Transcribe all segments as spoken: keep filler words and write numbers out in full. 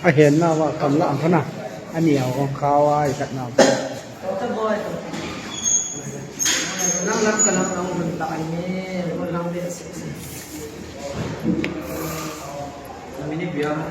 A hen na wa kam la ang khana. Ani a kong khawa i khat na. Nang lam ka lam ang hun ta ai ne, hun lam be se. Mini biang.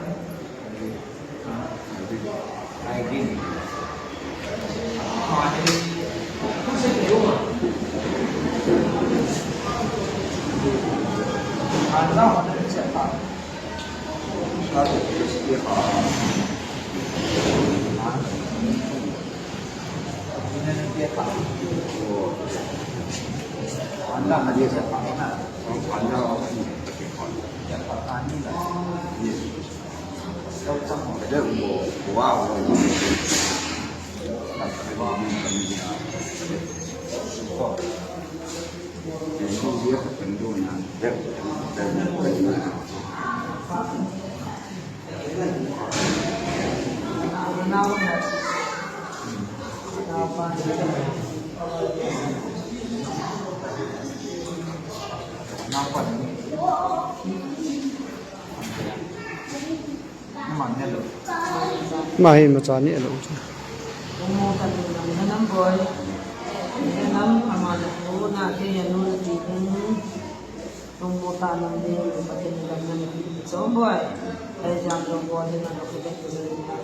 Ama hi macha ni alo chu. Nungmo ta nung lam na nam boi. Na nam ama na pu na ke ya nu na ti ding. Nungmo ta nam ding Pathen lam na ti chom boi. Ai jam lo boi na lo ke ke na.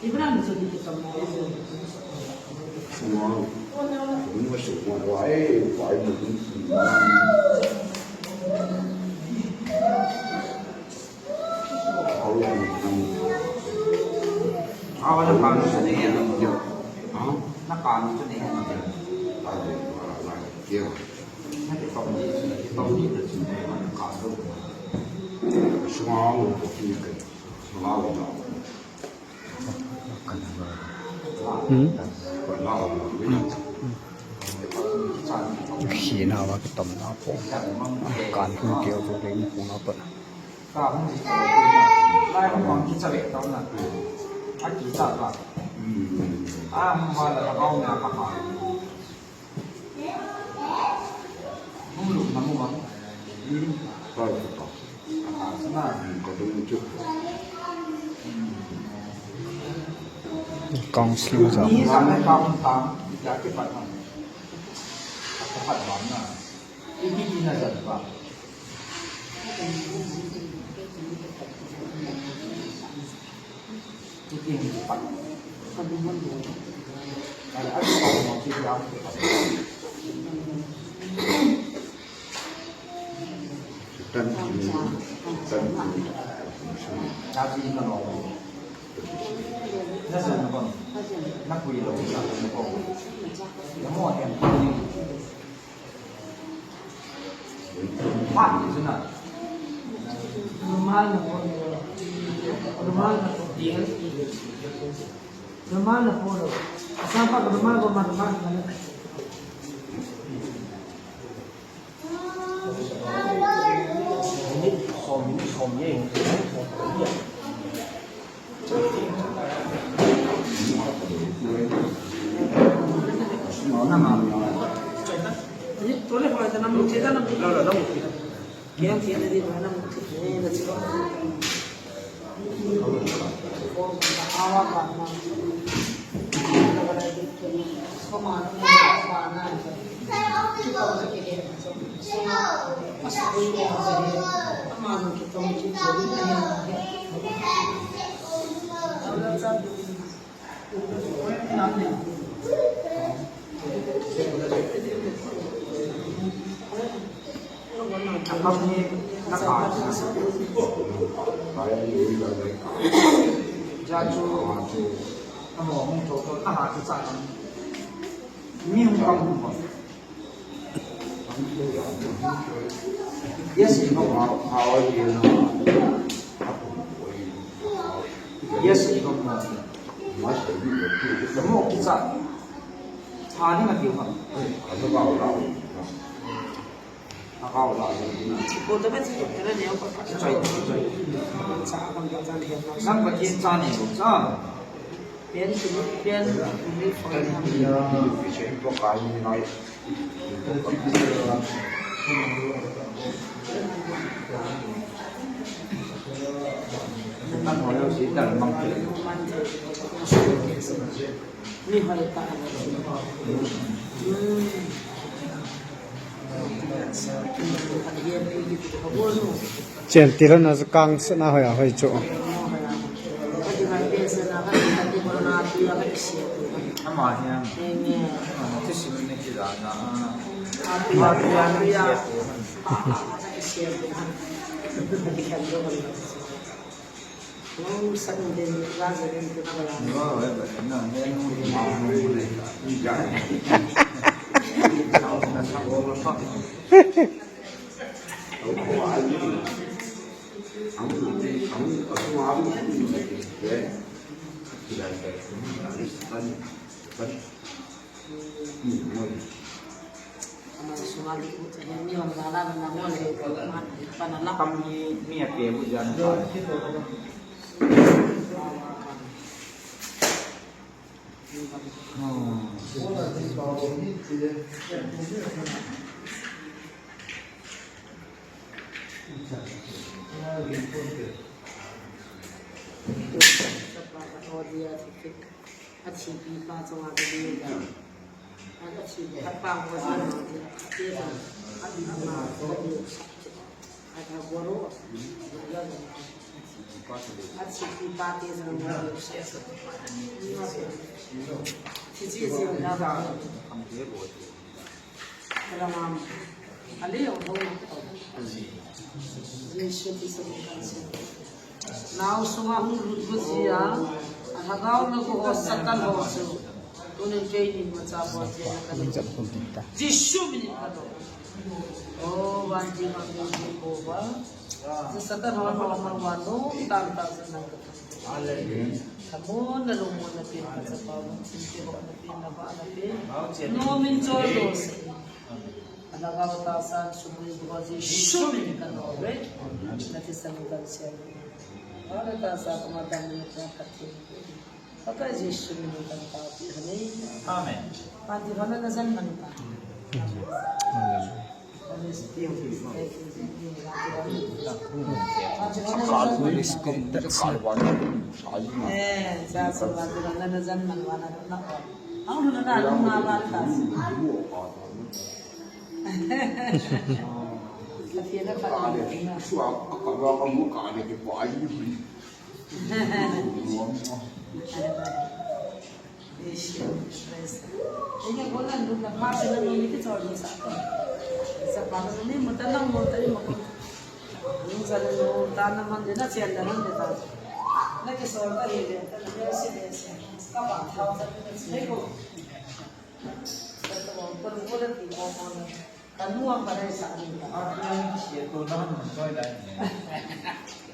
Ibrahim so di ki chom mo. Wow. Nungmo so mo wa e wa e. Hmm? Khi na wa ki tom na po. Kan kum keo ko ding kum na po. Ka hung ji to na. Lai hung hung ki cha ve to na. A ki cha ba. A hung ba la ka ba na ka ha. Hung lu na mu ba. Ka ka. Ka ka na. Ka dong chu. Counseling sa. Ni sa na ka hung ta. Ya ki pa na. Ka pa na. Ipi tina jat pa. Ipi hin pa. Ai, ai, pa mo ti ya. Tan, tan. Jat ni na lo. Na sa na ba. Na pui lo, na lo na ba. Na mo hen. Rumal na po. Rumal na po. Rumal na po. Asam pa rumal ko ma rumal na. Jat chu, amo hung tho tho, na ha chu cha. Mi hung kam hung ba. Yes, no, how, how are you now? Yes, no. Mo ki cha. Ha ni ma ki ha. Nang Pathen cha nei lou cha. Ni hoi ta. Chen tila na kang se na hoi a hoi chu. Ama hiam. Ama tu sim ne ki da na. A thipi pa chunga ka ding a, a thipi pa ho jong a ding a, a ding a, a ding a, a ding a, a thipi pa te jong a ding a, thi chi chi a. Nao sunga hung lut gu jia, a lhagao na gu ho Satan ho chu. Tunin keini ma cha bo jia na ka ni. Jesu min in ka do. O, van ji ma min ji bo ba. Ji Satan ho ma ma ma no, tam ta sa na ka. Hallelujah. Ka mo na lo mo na pin ka sa pa, mo sin ke bo na pin na ba na pin. No min cho do sa. Alhagao tahsan sumil duha Jesu min in kan dong uve. Nathisan in kan sel uve. Alhagao tahsa kama dam in kan Pathen. Pakai Jesu min in kan taopi uve. Amen. Panti hona na jan man ta. Amen. Holy Spirit, that's not. Eh, sa so panti hona na jan man wa na na. Ang hona na na ma ba ta. Ka nuam ka dai sa ni. A, kiyang sia to na han koi dai ni.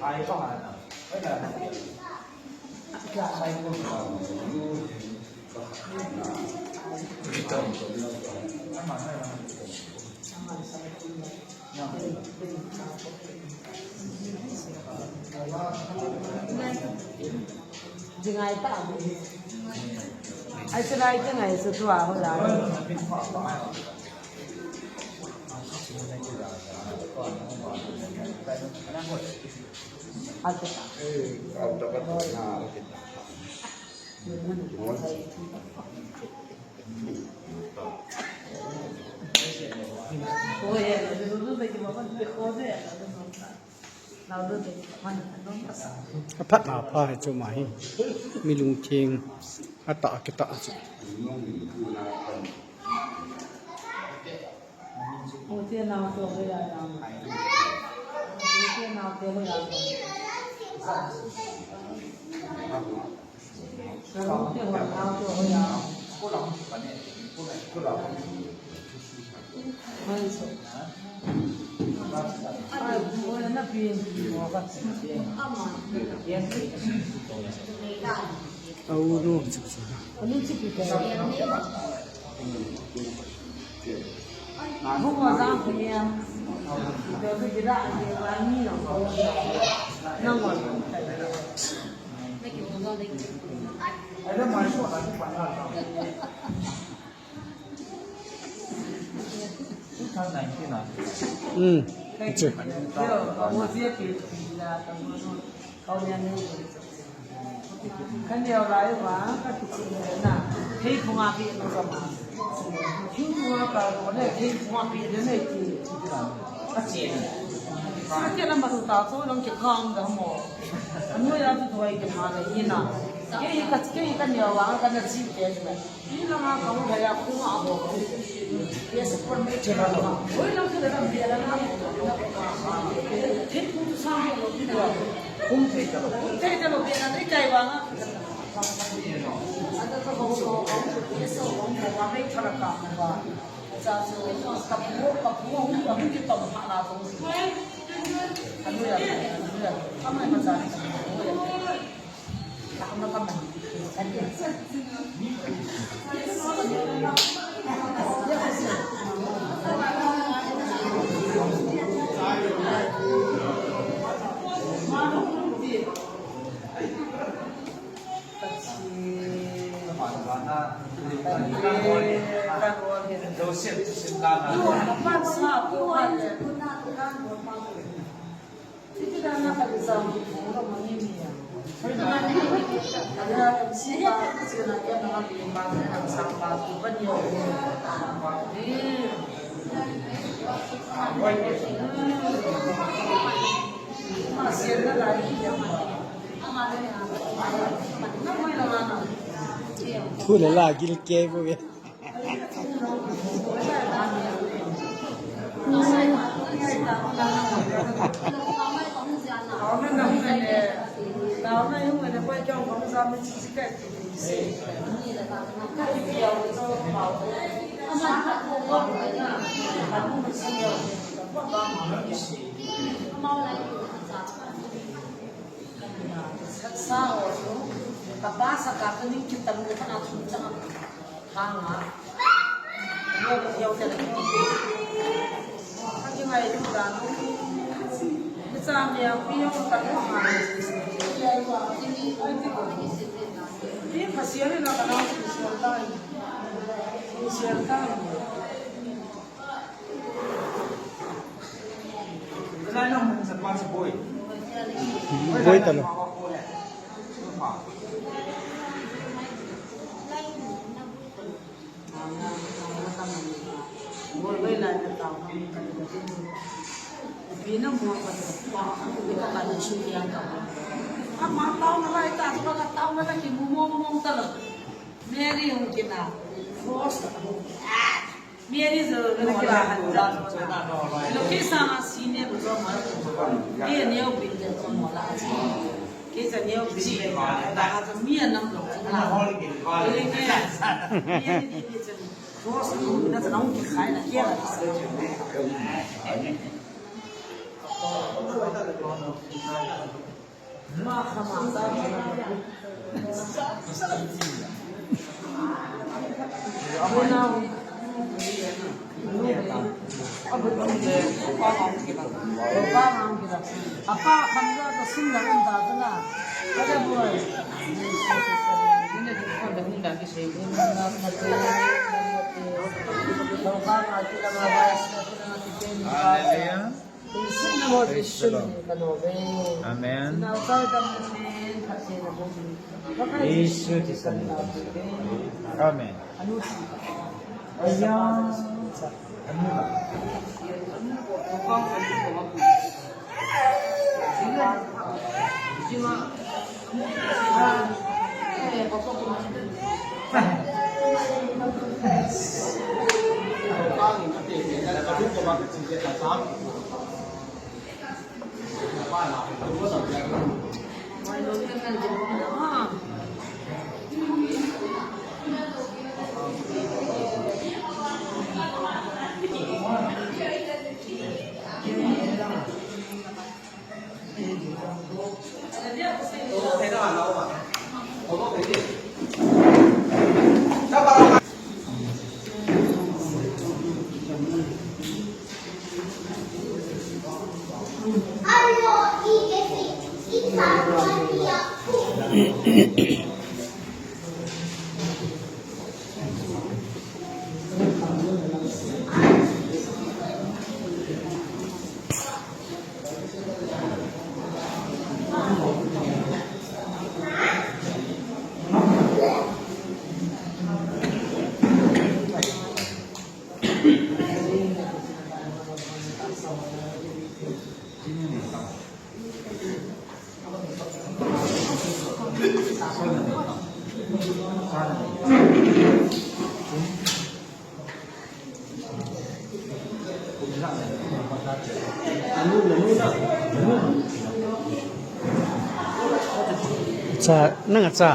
Ai pa ha na. Koi dai. Kya sai ko na. Ama na. Ama sa ko na. Jingai ta. Ai sa lai jingai sa tua ho la. Aphat na pha hi chu ma hi. Mi lungtheng atah kitah chu. Hmm. It's a Kau nia ni. Ka neo lai uva, ka kichim le na. Thei phunga pi no ka ma. Thei phunga ka ro ne, thei phunga pi le ne ti. Ka chi. Ka ke na ma tu ta so long ke kang da mo. Anu ya tu doi ke ma le ni na. Ke ka, ke ka neo va, ka na chi ke na. Ni langa kong laya kong a ho kong. Yes, por me che ba lo. Oi, lang ke da me la na. Thei kong tu sa ho lo ki da. Kong thei ta lo. Kong thei ta lo, be na dei kai ba nga. A da ka ho ho kong. Yes, ho kong ba me thara ka ba. Cha so ka pu, ka pu ho ka pu ki tom ha la kong. Anu ya, anu ya. Ka mai ma cha. Thu le la gil ke bu ve. Sa ho chu, ka pa sa ka ka ning ki tam le ka na thum chang a. Hang a. Yo, yo, te le. Ka ki ngai lu da nu. Ni cha mi a pi yo ka lu ha. Ai ti ko. Ni pha sia ni na ka na sia ta. Sia ta. Boi ta lo. Mary hung kina, Rose hung kina. Mary jo, na kila han ja. Lo ke sa ma si ne bu jo ma. Ke neo bin de ko mo la. Ke sa neo bin de. Da ha mi a nam lo. Na hol ke. Ke ke. Mary ni ni chen. Rose ni na sa na hung ki khai na ke la. Hallelujah. Praise the Lord. Amen. Jesu Christ. Amen. Aya. Cha, nang a cha.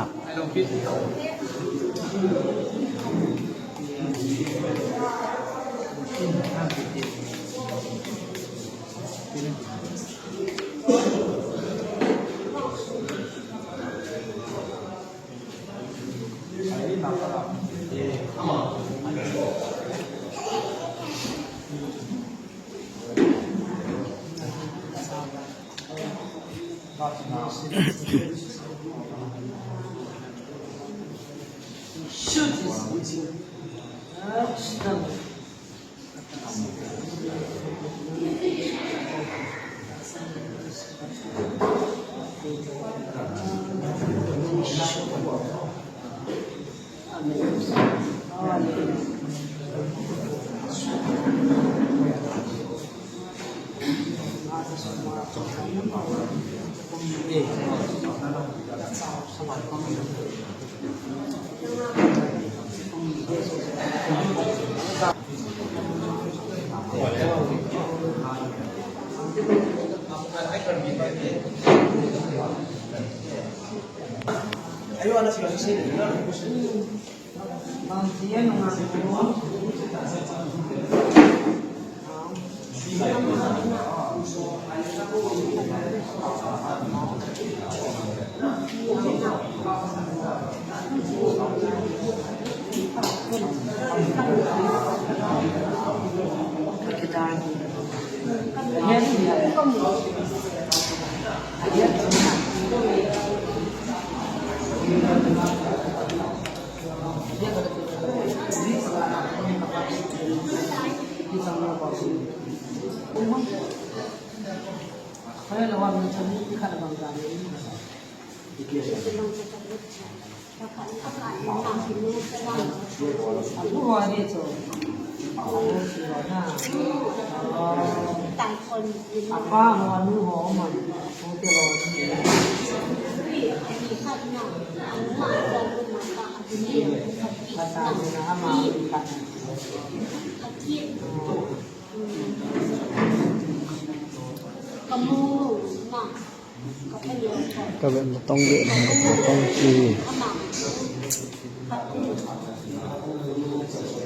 Ka vet na tong ve na hong ka tong ki.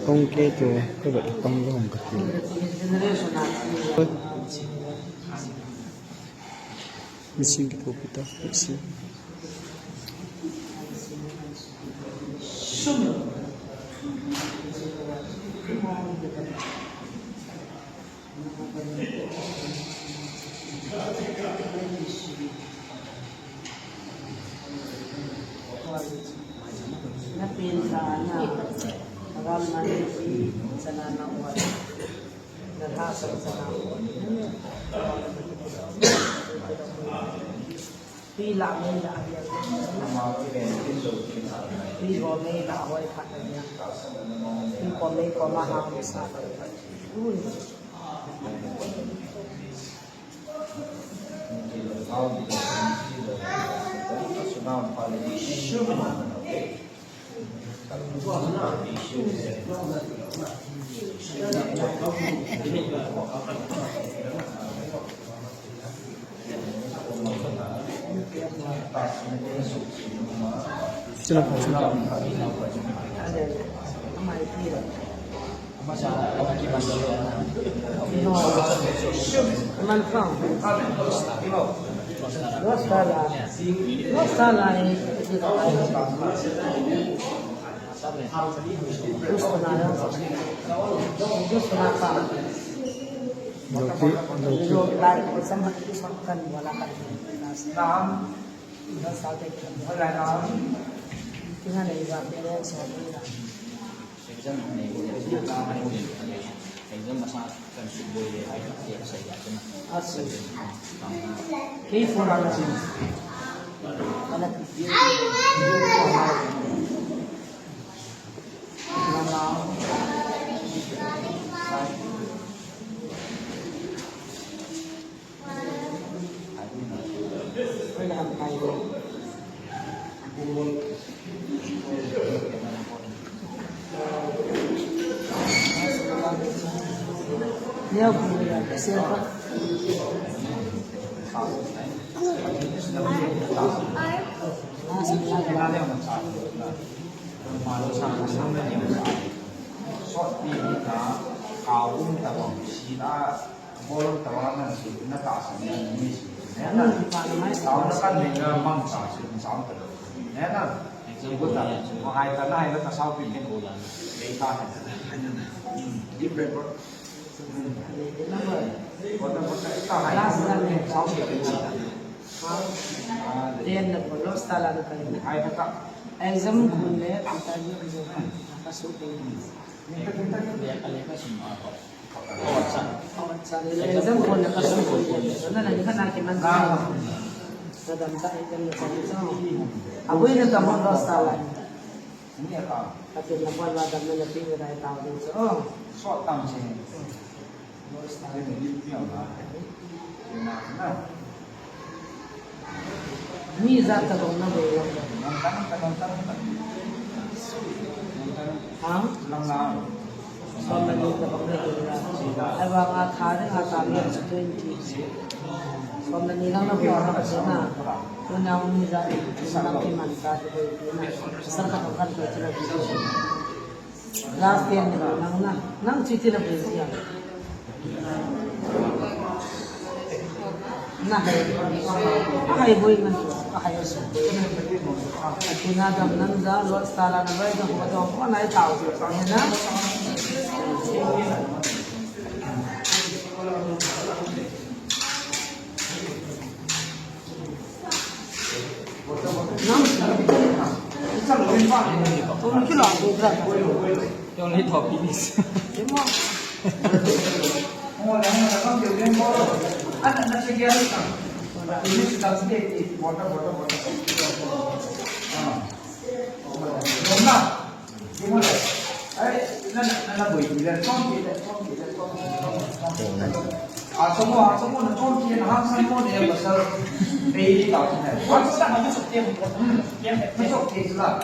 Tong ke tu ka vet tong ve hong ka ti. Missing ki tu pita, missing. Tui la mei la hial. Tui ho mei la hoi phat na hial. Tui ko mei ko ma ha sa. Ui. Exam masa kan suboi le ai ka ke sa ya kan. Asu. Kei phone ala chin. Ala ti. Bol tawh a man si, na tahsan na ni si, ne na. Tao na kan nei na mang sa si, sa ang ta lo. Ne na. Example ta, ma hai ta na hai na ta sao pi ne. Nei ta hai na. Hmm. Different word. Hmm. Kota, kota, ta hai na. Sao pi ne. Ah, ten na bol, lo stala na kan. Hai ta ta. Exam kun le, ta ni exam. Ka su pe. Exam kona ka sum kona. Nana ni kana kiman sa. Nadam ta exam na sa. Abui na tamon lo stala. Ni ka. Ka tin na bol wa dam na ping na dai ta ding so. So tam si. Lo stala. Ni pi na. Ni na. Mi jat tabang na bol. Ha? Som le ni tabang na bol. Ai wa nga tha de nga ta mi twenty. Som le ni lang na bol na ka na. Tuna mi jat tabang na ki man ta de bol na. Sa ka kan ko tira. Last year ni nang na, nang chuti na bui siya. Na hai, a hai bui ngan, a hai aso. Ati na dam nang da, lo stala na bai da, ho da, ho na ai tao, na.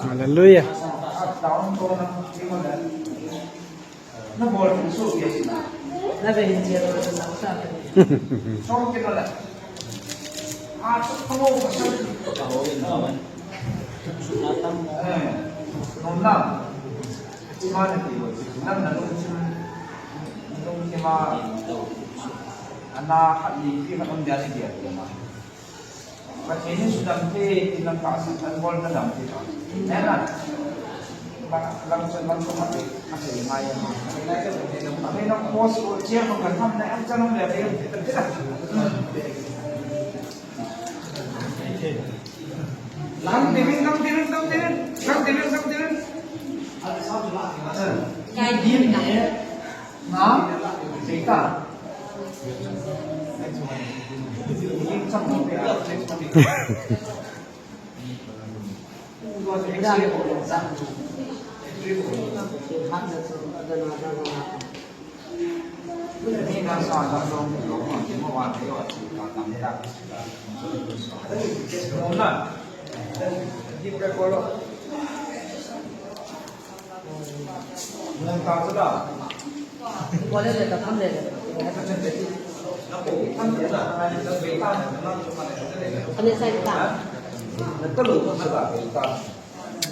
Hallelujah. Ima na ti lo, nang na lungthim, lungthim a, ana khat ni pi khat um dia ni dia ti ma. Pathen in sudam te, ti lam ka sa, an bol na dam te ka. Ne na. Ba, lam sa, lam sa ma te, ka te ngai ya. Ame na post ko, chair ko, kan ham na, an chan le, te, te, te, te. Lang tiring, lang tiring, lang tiring, lang tiring, lang tiring. Kai din na. Na? Sita.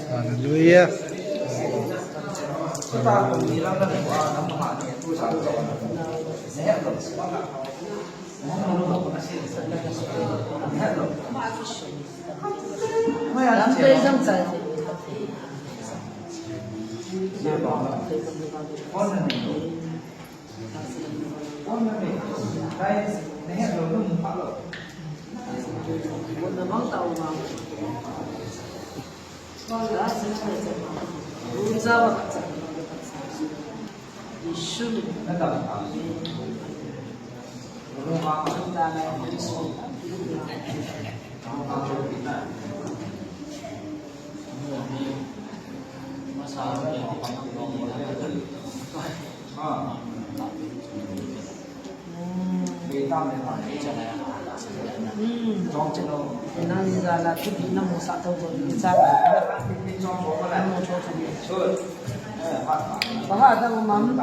Hallelujah. Nang ni jana tu di na mo sa to bo ni sa na mo to tu ni. Ba ha da mo mam.